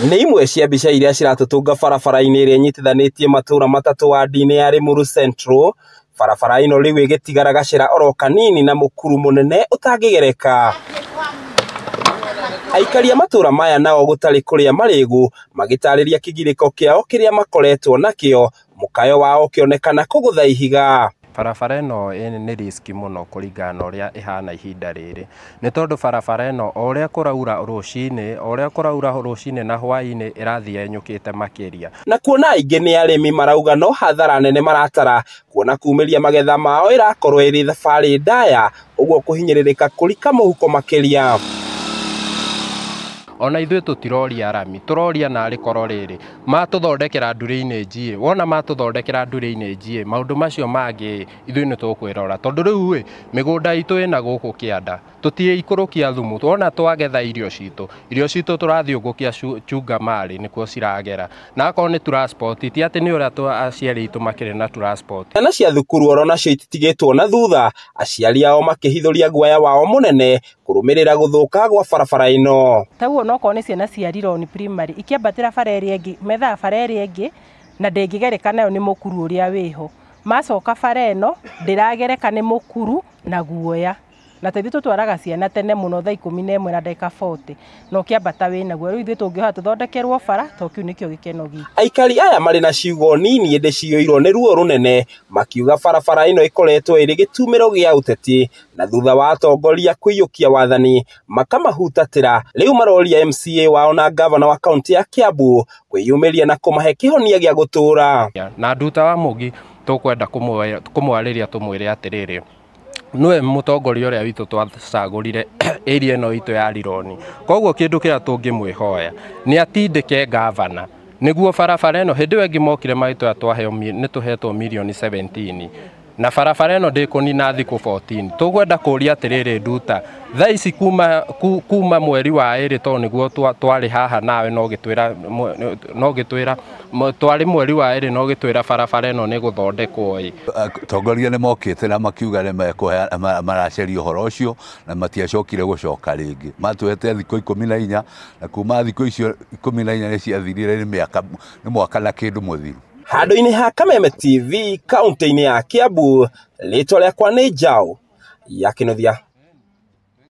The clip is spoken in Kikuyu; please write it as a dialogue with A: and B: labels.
A: Nĩ imwe cia mbica iria ciratũtũnga barabara-inĩ ĩrĩa ĩnyitithanĩtie matũũra matatũ wadi-inĩ ya Limuru Central. Barabara ĩno rĩu ĩgĩtigara gacĩra oro kanini na mũkuru mũnene ũtangĩgereka. Aikari a matũũra maya nao gũtarĩ kũrĩa marĩgu magĩtarĩria kĩgirĩko kĩao kĩrĩa makoretwo nakĩo, mũkayo wao ũkĩonekana kũgũtha ihiga.
B: Barabara ĩno nĩ risk mũno kũringana na ũrĩa ĩhana ihinda rĩrĩ, nĩ tondũ barabara ĩno o ũrĩa kũraura rũcinĩ, o ũrĩa kũraura rũcinĩ na hwaĩ-inĩ ĩrathiĩ yenyũkĩte makĩria.
A: Na kuona aingĩ nĩ arĩmi marauga no hathara nene maratara, kuona kumĩria magetha mao ĩrakorwo ĩrĩ thabarĩ ndaya, ũguo kũhinyĩrĩrĩka kũrika mũhuko makĩria.
B: Ona ithuĩ tũtiroria rami, tũroria narĩ korwo rĩrĩ matũthondekera drainage, wona matũthondekera drainage maũndũ macio mangĩ ithuĩ nĩ tũkwĩrora, tondũ rĩu ĩ mĩgũnda itũ ĩna gũkũ kĩanda, tũtiikũrũkia thumu, wona twagetha irio citũ, irio citũ tũrathiũngũkia chunga marĩ nĩkuo ciragera, na akorwo nĩ transport ti atĩ nĩ ũrĩa aciari aitũ makĩrĩ na transport.
A: Ciana cia thukuru oro nacio ititigĩtwo na thutha, aciari ao makĩhithũria guoya wao mũnene kũrũmĩrĩra gũthũka gwa barabara ĩno.
C: Taguo no korwo nĩ ciana cia Rironi Primary ikĩambatĩra bara ĩrĩa ĩngĩ, methaga bara ĩrĩa ĩngĩ na ndĩngĩgereka nayo nĩ mũkuru ũrĩa wĩho, macoka bara ĩno ndĩragereka nĩ mũkuru na guoya, na ta ithuĩ tũtwaraga ciana tene mũno thaa 11 na ndagĩka 40 na ũkĩambata wĩnaguo. Rĩu ithuĩ tũngĩhoya tũthondekerwo bara to kĩu nĩkĩo gĩkeno gitũ.
A: Aikari aya marĩ na ciugo nini ĩndĩ ciyũirwo nĩ ruo rũnene, makiuga barabara ĩno ĩkoretwo ĩrĩ gĩtumĩro gĩa ũteti, na thutha wa atongoria kũiyũkia wathani makamahutatĩra, rĩu maroria MCA wao na gavana wa kaunti ya Kiambu kwĩyumĩria na kũmahe kĩhonia gĩa gũtũũra.
B: Na Nduta wa Mũgi tũkwenda kũmwarĩria tũmwĩre atĩrĩrĩ, nĩwe mũtongoria ũrĩa witũ twacagũrire area ĩno itũ ya Rironi, koguo kĩndũ kĩrĩa tũngĩmwĩhoya nĩ atindĩke gavana nĩguo barabara ĩno hĩndĩ ĩyo ĩngĩ mokire magĩtwĩra twaheo nĩ tũhetwo mirioni 17 na barabara ĩno ndĩkũnina thikũ 14. Tũkwenda kũria atĩrĩrĩ Nduta, thaa ici kuma mweri wa 2 tondũ nĩguo twarĩ haha nawe no ũgĩtwĩra twarĩ mweri wa 2 no ũgĩtwĩra barabara ĩno nĩ gũthondekwo ĩ.
D: Atongoria nĩ mokĩte na makiuga nĩ maraceria ũhoro ũcio na matiacokire gũcoka rĩngĩ, matũhete thikũ 14 na kuma thikũ icio 14 nĩ ciathirire nĩ mwaka na kĩndũ mũthiru.
A: Handũ-inĩ ha Kameme TV kaunti-inĩ ya Kiambu, rĩtwa rĩakwa nĩ Njaũ ya Kĩnuthia.